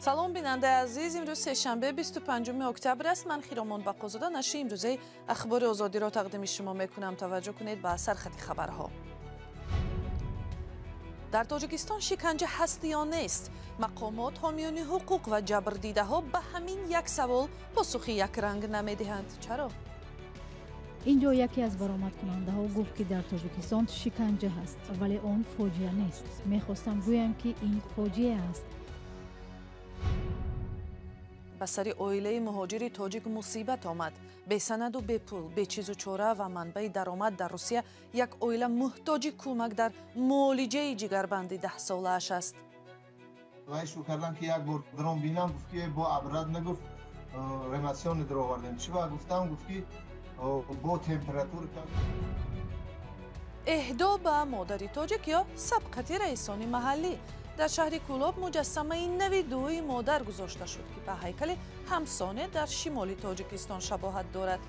Салом, бинандаи азиз. Имрӯз сешанбе, 25 октябр аст. Ман Хиромон Бақозода нашри имрӯзаи Ахбори Озодиро тақдими шумо мекунам. Таваҷҷӯҳ кунед ба сархати хабарҳо. Дар Тоҷикистон шиканҷа ҳаст ё нест? Мақомот, ҳомиёни ҳуқуқ ва ҷабрдидаҳо ба ҳамин як савол посухи якранг намедиҳанд. Чаро? Ин ҷо яке аз баромадкунандаҳо гуфт, ки дар Тоҷикистон шиканҷа ҳаст, вале он фоҷиа нест. Мехостам гӯям, ки ин фоҷиа аст. Ба сари оилаи муҳоҷири тоҷик мусибат омад. Бесанаду бепул, бечизу чора ва манбаи даромад дар Русия як оила муҳтоҷи кӯмак дар муолиҷаи ҷигарбанди 10-солааш аст. Вайшу кардам, ки як бор дрон бинам, гуфт, ки бо абрат нагуфт, реанимационный даровардем. Чӣ ба гуфтам, гуфт, ки бо температура. Эҳдо ба модари тоҷик ё сабқати раисони маҳаллӣ. Дар шаҳри Кӯлоб муҷассамаи нави дуои модар гузошта шуд, ки ба ҳайкали ҳамсоне дар шимоли Тоҷикистон шабоҳат дорад.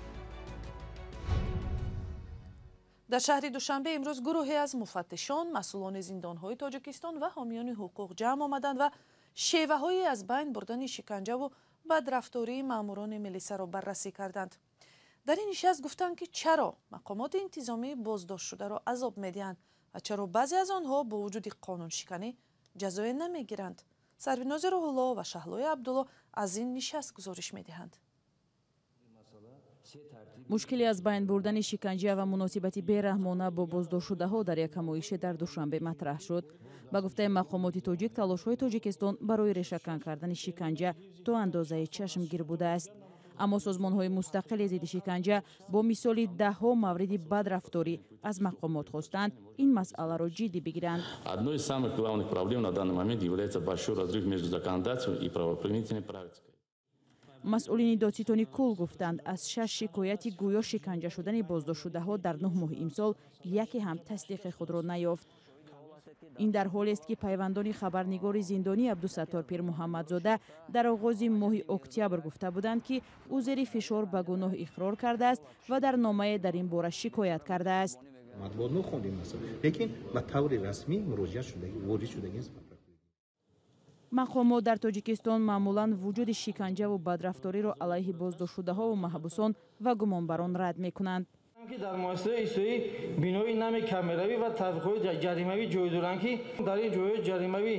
Дар шаҳри Душанбе имрӯз гурӯҳе аз муфаттишон, масъулони зиндонҳои Тоҷикистон ва ҳомиёни ҳуқуқ ҷамъ омаданд ва шеваҳои аз байн бурдани шиканҷаву бадрафтории маъмурони милисаро баррасӣ карданд. Дар ин нишаст гуфтанд, ки чаро мақомоти интизомии боздоштшударо азоб медиҳанд ва чаро баъзе аз онҳо бо вуҷуди қонуншиканӣ ҷазое намегиранд. Сарвинози Рӯҳулло ва Шаҳлои Абдулло аз ин нишаст гузориш медиҳанд. Мушкили аз байн бурдани шиканҷа ва муносибати бераҳмона бо боздоштшудаҳо дар як ҳамоише дар Душанбе матраҳ шуд. Ба гуфтаи мақомоти тоҷик, талошҳои Тоҷикистон барои решакан кардани шиканҷа то андозаи чашмгир будааст, аммо созмонҳои мустақили зидди шиканҷа бо мисоли даҳҳо мавриди бадрафторӣ аз мақомот хостанд, ин масъаларо ҷиддӣ бигиранд. Одной из самых главных проблем на данный момент является большой разрыв между законодательством и правоприменительной практикой. Масъулини додситони кул гуфтанд, аз шаш шикояти гӯё шиканҷа шудани боздоштшудаҳо дар 9 моҳи имсол яке ҳам тасдиқи худро наёфт. Ин дар ҳолест, ки пайвандони хабарнигори зиндонӣ Абдусаттор Пирмуҳаммадзода дар оғози моҳи октябр гуфта буданд, ки ӯ зери фишор ба гуноҳ иқрор кардааст ва дар номае дар ин бора шикоят кардааст. Матбуот нохондем, лекин ба таври расмӣ муроҷиат шудагӣ, ворид шудагӣ аст. Мақомот дар Тоҷикистон маъмулан вуҷуди шиканҷаву бадрафториро алайҳи боздоштшудаҳову маҳбусон ва гумонбарон рад мекунанд. Ки дар муассисаи ислоҳӣ бинои нами камеравӣ ва тадқиқоти ҷаримавӣ ҷой доранд, ки дар ин ҷойҳои ҷаримавӣ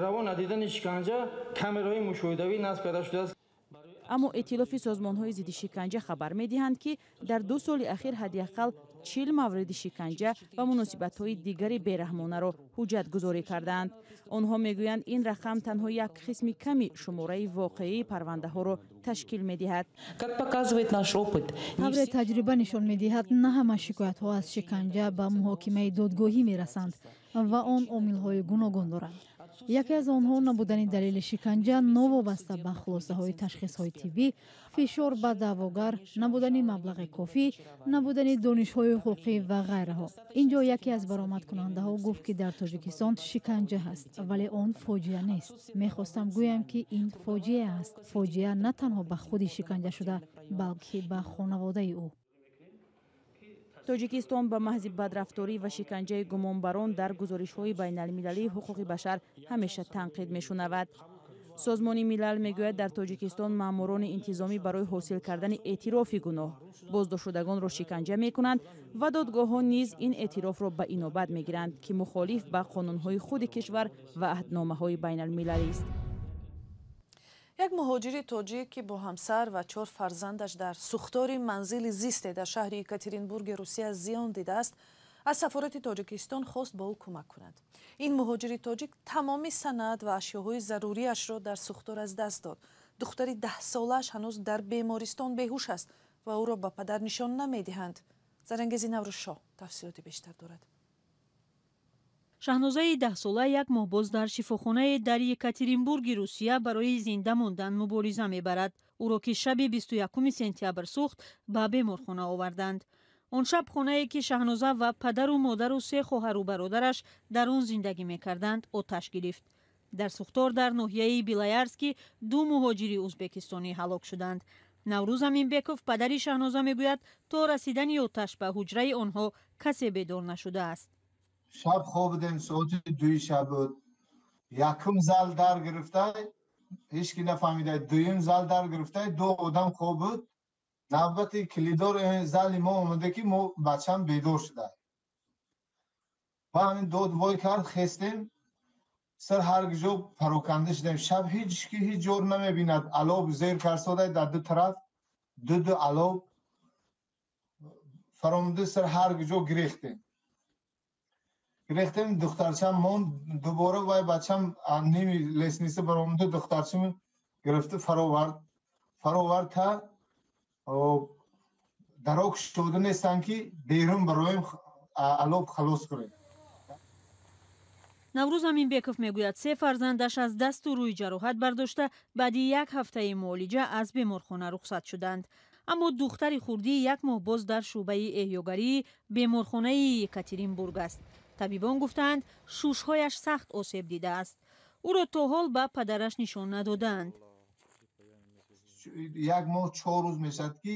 раво надидани шиканҷа камераҳои мушоҳидавӣ насб карда шудааст. Аммо эътилофи созмонҳои зидди шиканҷа хабар медиҳанд, ки дар 2 соли ахир ҳадди ақал 40 мавриди шиканҷа ва муносибатҳои дигари бераҳмонаро ҳуҷҷатгузорӣ кардаанд. Онҳо мегӯянд, ин рақам танҳо як қисми ками шумораи воқеии парвандаҳоро ташкил медиҳад. Как показывает наш опыт, тавре таҷриба нишон медиҳад, на ҳама шикоятҳо аз шиканҷа ба муҳокимаи додгоҳӣ мерасанд ва он омилҳои гуногун доранд. Яке аз онҳо набудани далели шиканҷа новобаста ба хулосаҳои ташхисҳои тиббӣ, фишор ба даъвогар, набудани маблағи кофӣ, набудани донишҳои ҳуқуқӣ ва ғайраҳо. Ин ҷо яке аз баромадкунандаҳо гуфт, ки дар Тоҷикистон шиканҷа ҳаст, вале он фоҷиа нест. Мехостам гӯям, ки ин фоҷиа аст. Фоҷиа на танҳо ба худи шиканҷашуда, балки ба хонаводаи ӯ. Тоҷикистон ба маҳзи бадрафторӣ ва шиканҷаи гумонбарон дар гузоришҳои байналмилалии ҳуқуқи башар ҳамеша танқид мешунавад. Созмони Милал мегӯяд, дар Тоҷикистон маъмурони интизомӣ барои ҳосил кардани эътирофи гуноҳ боздоштшудагонро шиканҷа мекунанд ва додгоҳҳо низ ин эътирофро ба инобат мегиранд, ки мухолиф ба қонунҳои худи кишвар ва аҳдномаҳои байналмилалист. Як муҳоҷири тоҷик, ки бо ҳамсар ва чор фарзандаш дар сӯхтори манзили зисте дар шаҳри Екатеринбурги Русия зиён дидааст, аз сафорати Тоҷикистон хост бо ӯ кӯмак кунад. Ин муҳоҷири тоҷик тамоми санад ва ашёҳои заруриашро дар сӯхтор аз даст дод. Духтари 10-солааш ҳанӯз дар бемористон беҳуш аст ва ӯро ба падар нишон намедиҳанд. Зарангези Наврӯзшоҳ тафсилоти бештар дорад. Шаҳнозаи 10-сола як моҳ боз дар шифохонае дар Екатеринбурги Русия барои зинда мондан мубориза мебарад. Ӯро, ки шаби 21 сентябр сӯхт, ба беморхона оварданд. Он шаб хонае, ки Шаҳноза ва падару модару се хоҳару бародараш дар он зиндагӣ мекарданд, оташ гирифт. Дар сӯхтор дар ноҳияи Белоярский ду муҳоҷири ӯзбекистонӣ ҳалок шуданд. Наврӯз Аминбеков, падари Шаҳноза, мегӯяд, то расидани оташ ба ҳуҷраи онҳо касе бедор нашудааст. Шаб хоб будем, соати 2 шаб буд. Якум зал дар гирифтай. Ҳеч ки нафаҳмида. Дуюм зал дар гирифта, ду одам хоб буд. Навбати калидор зали мо омада ки мо бачам бедор шуда. Ба ҳамин дод вой кард, хестем. Сар ҳар ҷо пароканда шудем. Шаб ҳеҷ ки ҳеҷ ҷор намебинад. Алов зер карсода дар ду тараф, ду алов фаромада сар ҳар ҷо гирехтем. Гирехтем, духтарчам монд, дубора вай бачам ними лестница баромада духтарчам гирифта фаровард. Фаровард та дарок шуда нестанд ки берун бароем алов халос кунем. Наврӯз Аминбеков мегӯяд, се фарзандаш аз дасту рӯи ҷароҳат бардошта, баъди як ҳафтаи муолиҷа аз беморхона рухсат шуданд. Аммо духтари хурдӣ як моҳ боз дар шӯъбаи эҳёгарии беморхонаи Екатеринбург аст. Табибон гуфтаанд, шушҳояш сахт осеб дидааст. Ӯро то ҳол ба падараш нишон надодаанд. Як моҳ 4 рӯз мешавад ки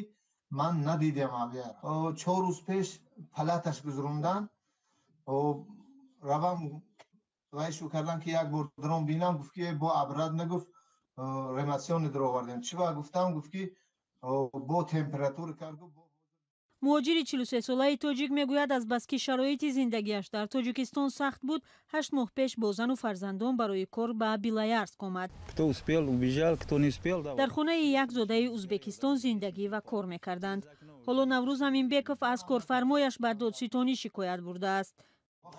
ман надидам авия. 4 рӯз пеш палаташ гузаронданд. Равам вай шу кардам ки як бор дрон бинам, гуфт ки бо абрат нагуфт, рематсиони даровардем. Чӣ ба гуфтам, гуфт ки бо температура кард. Муҳоҷири 43-солаи тоҷик мегӯяд, аз баски шароити зиндагиаш дар Тоҷикистон сахт буд, 8 моҳ пеш бо зану фарзандон барои кор ба Белоярск омад. Кто успел, убежал, кто не успел. Дар хонаи як зодаи Узбекистон зиндагӣ ва кор мекарданд. Ҳоло Наврӯз Аминбеков аз корфармояш ба додситонӣ шикоят бурдааст.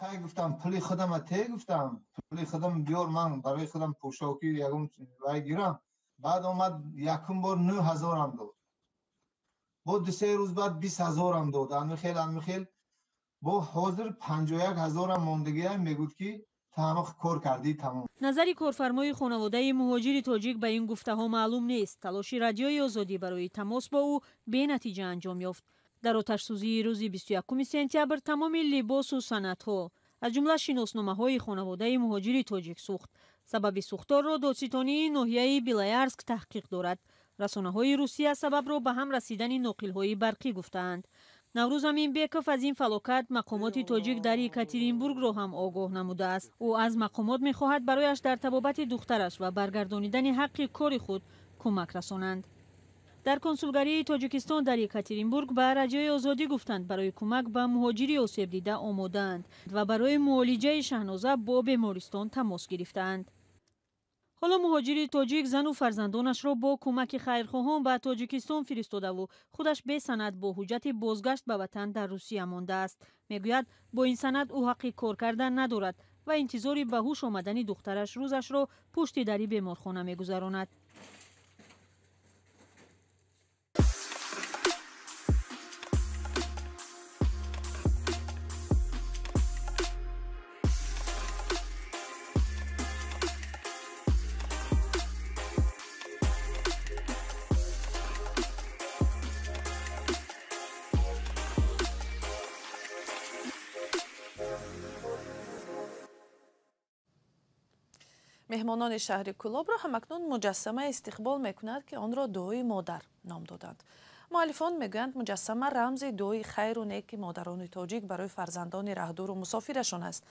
Хай гуфтам, пули худама те гуфтам, пули худам биёр, ман барои худам пӯшокӣ ягон вай гирам. Баъд омад якум бор 9000 дод. Бо 2-3 рӯз баъд 20000 дод. Анмихел бо ҳозир 51000 мондагиам, мегӯд ки ту ҳама кор кардӣ тамом. Назари корфармои хонаводаи муҳоҷири тоҷик ба ин гуфтаҳо маълум нест. Талоши Радиои Озодӣ барои тамос бо ӯ бенатиҷа анҷом ёфт. Дар оташсӯзии рӯзи 21 сентябр тамоми либосу санадҳо, аз ҷумла шиносномаҳои хонаводаи муҳоҷири тоҷик сӯхт. Сабаби сӯхторро додситонии ноҳияи Белоярск таҳқиқ дорад. Расонаҳои Русия сабабро ба ҳам расидани ноқилҳои барқӣ гуфтаанд. Наврӯз Аминбеков аз ин фалокат мақомоти тоҷик дар Екатеринбургро ҳам огоҳ намудааст. Ӯ аз мақомот мехоҳад барояш дар табобати духтараш ва баргардонидани ҳаққи кори худ кӯмак расонанд. Дар консулгарии Тоҷикистон дар Екатеринбург ба Радиои Озодӣ гуфтанд, барои кӯмак ба муҳоҷири осебдида омодаанд ва барои муолиҷаи Шаҳноза бо бемористон тамос гирифтаанд. Ҳоло муҳоҷири тоҷик зану фарзандонашро бо кӯмаки хайрхоҳон ба Тоҷикистон фиристодаву худаш бесанад бо ҳуҷҷати бозгашт ба ватан дар Русия мондааст. Мегӯяд, бо ин санад ӯ ҳаққи кор кардан надорад ва интизори ба ҳуш омадани духтараш рӯзашро пушти дари беморхона мегузаронад. Меҳмонони шаҳри Кӯлобро ҳамакнун муҷассама истиқбол мекунад, ки онро дуои модар ном доданд. Муаллифон мегӯянд, муҷассама рамзи дуои хайру неки модарони тоҷик барои фарзандони раҳдуру мусофирашон аст.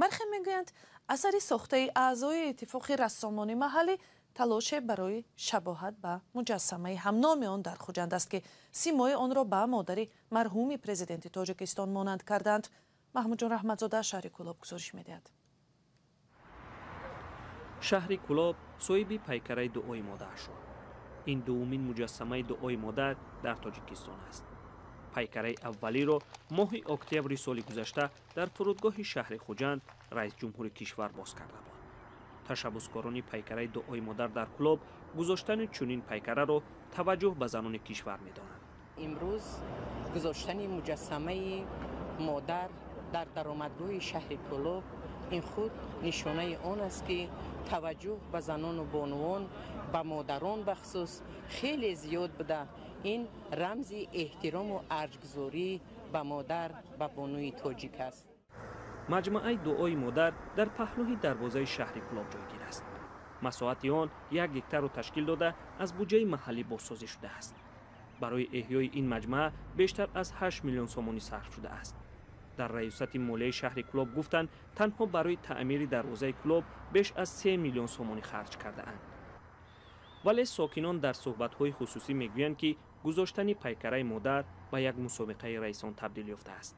Бархе мегӯянд, асари сохтаи аъзои иттифоқи рассомони маҳаллӣ талоше барои шабоҳат ба муҷассамаи ҳамноми он дар Хуҷанд аст, ки симои онро ба модари марҳуми президенти Тоҷикистон монанд карданд. Маҳмудҷон Раҳматзода шаҳри Кӯлоб гузориш медиҳад. Шаҳри Кӯлоб соҳиби пайкараи дуои модар шуд. Ин дуввумин муҷассамаи дуои модар дар Тоҷикистон аст. Пайкараи аввалиро моҳи октябри соли гузашта дар фурудгоҳи шаҳри Хуҷанд раис ҷумҳури кишвар боз карда буд. Ташаббускорони пайкараи дуои модар дар Кӯлоб гузоштани чунин пайкараро таваҷҷӯҳ ба занони кишвар медонанд. Имрӯз гузоштани муҷассамаи модар дар даромадгоҳи шаҳри Кӯлоб ин худ нишонаи он аст, ки таваҷҷӯҳ ба занону бонувон, ба модарон бахусус хеле зиёд буда. Ин рамзи эҳтирому арҷгузорӣ ба модар, ба бонуи тоҷик аст. Маҷмӯаи дуои модар дар паҳлӯи дарвозаи шаҳри Кӯлоб ҷойгир аст. Масоҳати он 1 гектарро ташкил дода, аз буҷаи маҳаллӣ бозсозӣ шудааст. Барои эҳёи ин маҷмӯа бештар аз 8 миллион сомонӣ сарф шудааст. Дар раёсати молияи шаҳри Кӯлоб гуфтанд, танҳо барои таъмири дарвозаи Кӯлоб беш аз 3 миллион сомонӣ харҷ кардаанд. Вале сокинон дар суҳбатҳои хусусӣ мегӯянд, ки гузоштани пайкараи модар ба як мусобиқаи раисон табдил ёфтааст.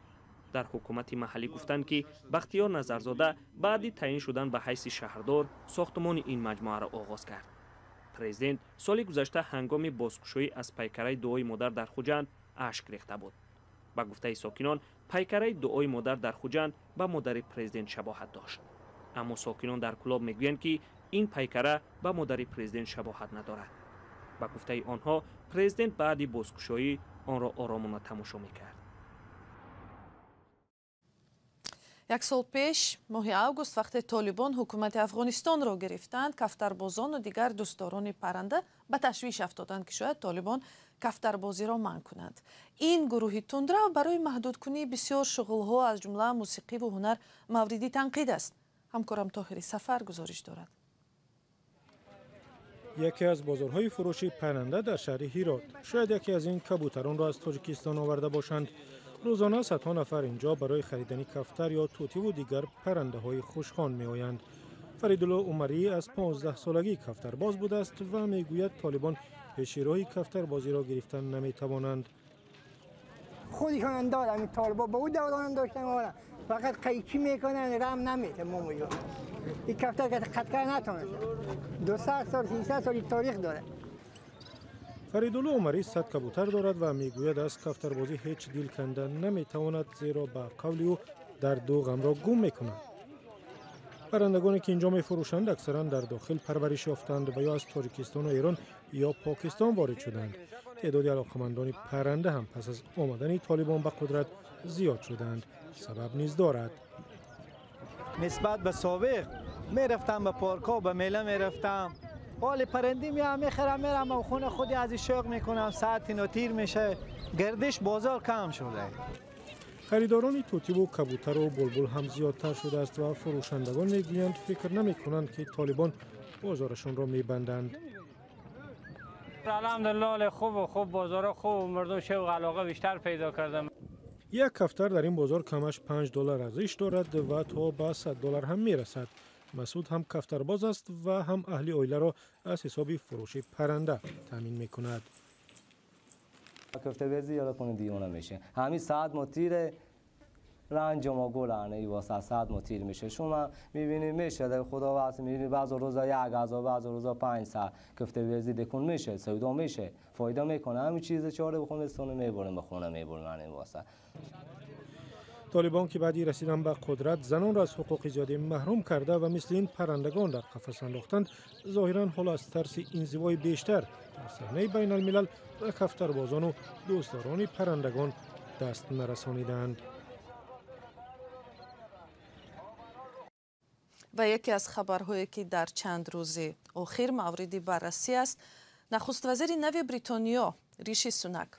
Дар ҳукумати маҳаллӣ гуфтанд, ки Бахтиёр Назарзода баъди таъин шудан ба ҳайси шаҳрдор сохтмони ин маҷмӯаро оғоз кард. Президент соли гузашта ҳангоми бозкушоӣ аз пайкараи дуои модар дар Хуҷанд ашк рехта буд. Ба гуфтаи сокинон, пайкараи дуои модар дар Хуҷанд ба модари президент шабоҳат дошт. Аммо сокинон дар Кӯлоб мегӯянд, ки ин пайкара ба модари президент шабоҳат надорад. Ба гуфтаи онҳо, президент баъди бозкушоӣ онро оромона тамошо мекард. Як сол пеш, моҳи август, вақте Толибон ҳукумати Афғонистонро гирифтанд, кафтарбозону дигар дӯстдорони парранда ба ташвиш афтоданд, ки шояд Толибон кафтарбозиро манъ кунанд. Ин гурӯҳи тундрав барои маҳдудкунии бисёр шуғлҳо, аз ҷумла мусиқиву ҳунар, мавриди танқид аст. Ҳамкорам Тоҳири Сафар гузориш дорад. Яке аз бозорҳои фурӯши парранда дар шаҳри Ҳирот. Шояд яке аз ин кабӯтаронро аз Тоҷикистон оварда бошанд. Рӯзона садҳо нафар инҷо барои харидани кафтар ё тӯтиву дигар паррандаҳои хушхон меоянд. Фаридулло Умарӣ аз 15-солагӣ кафтарбоз будааст ва мегӯяд, Толибон пеши роҳи кафтарбозиро гирифтан наметавонанд. Худшон доранд, толибо ба ӯ давронам доштан, фақат қайчӣ мекунанд, рам намедиҳанд. Мо ин кафтар қаткар натонистанд. 200 сол, 300 сол таърих дорад. Фаридулло Умарӣ 100 кабӯтар дорад ва мегӯяд, аз кафтарбозӣ ҳеҷ дил канда наметавонад, зеро ба қавли ӯ дарду ғамро гум мекунад. Паррандагоне ки инҷо мефурӯшанд, аксаран дар дохил парвариш ёфтанд ва ё аз Тоҷикистону Эрон ё Покистон ворид шуданд. Теъдоди алоқамандони парранда ҳам пас аз омадани Толибон ба қудрат зиёд шуданд. Сабаб низ дорад. Нисбат ба собиқ мерафтам ба паркҳо, ба мела мерафтам. ҳоли паранди меам, мехарам, мерам хона, худи аз шоқ мекунам, саати нотир меше, гардиш бозор кам шуда. Харидорони тӯтиву кабӯтару булбул ҳам зиёдтар шудааст ва фурӯшандагон мегӯянд, фикр намекунанд, ки Толибон бозорашонро мебанданд. Алҳамдулиллоҳ, хуб хуб, бозорҳо хуб, мардум шавқу алоқа бештар пайдо карданд. Як кафтар дар ин бозор камаш $5 арзиш дорад ва то ба $100 ҳам мерасад. Масуд ҳам кафтарбоз аст ва ҳам аҳли оиларо аз ҳисоби фурӯши парранда таъмин мекунад. кафтарбозӣ یالا کنه دیوانه میشه. همین ساعت متیر رنج ما گلانه ای واسه ساعت متیر میشه. شما میبینی میشه در خدا واسه میبینی بعض روزا 1000، بعض روزا 500 کفتربازی دکون میشه، سودا میشه، فایده میکنه. همین چیز چاره بخونه سونه میبرم به خونه میبرم من این واسه. Толибон ки баъди расидан ба қудрат занонро аз ҳуқуқи зиёде маҳрум карда ва мисли ин паррандагон дар қафас андохтанд, зоҳиран ҳоло аз тарси инзивои бештар дар саҳнаи байналмилал ба кафтарбозону дӯстдорони паррандагон даст нарасонидаанд. Ва яке аз хабарҳое, ки дар чанд рӯзи охир мавриди баррасӣ аст, нахуствазири нави Бритониё Риши Сунак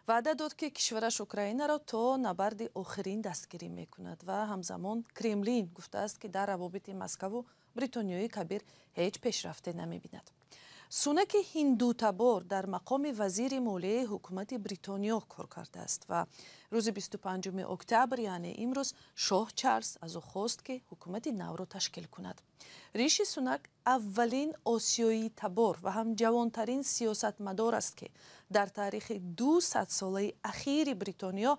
ваъда дод, ки кишвараш Украинаро то набарди охирин дастгирӣ мекунад ва ҳамзамон Кремлин гуфтааст, ки дар равобити Москаву Бритониёи Кабир ҳеҷ пешрафте намебинад. Сунаки ҳиндутабор дар мақоми вазири молияи ҳукумати Бритониё кор кардааст ва рӯзи 25 октябр, яъне имрӯз, шоҳ Чарлз аз ӯ хост, ки ҳукумати навро ташкил кунад. Риши Сунак аввалин осиёии табор ва ҳам ҷавонтарин сиёсатмадор аст, ки дар таърихи 200-солаи ахири Бритониё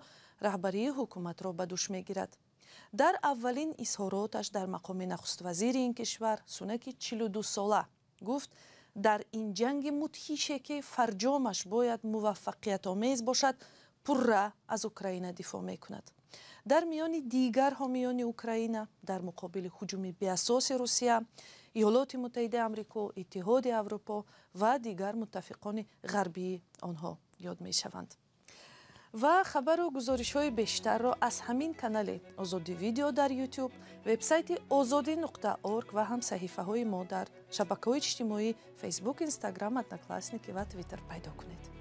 раҳбарии ҳукуматро ба дӯш мегирад. Дар аввалин изҳороташ дар мақоми нахуствазири ин кишвар Сунаки 42-сола гуфт, дар ин ҷанги мудҳише, ки фарҷомаш бояд муваффақиятомез бошад, пурра аз Украина дифоъ мекунад. Дар миёни дигар ҳомиёни Украина дар муқобили ҳуҷуми беасоси Русия, Иёлоти Муттаҳидаи Амрико, Иттиҳоди Аврупо ва дигар муттафиқони ғарбии онҳо ёд мешаванд. Ва хабару гузоришҳои бештарро аз ҳамин канали Озодӣ Видео дар YouTube, вебсайти ozodi.org ва ҳам саҳифаҳои мо дар шабакаҳои иҷтимоӣ Facebook, Instagram, Одноклассники ва Twitter пайдо кунед.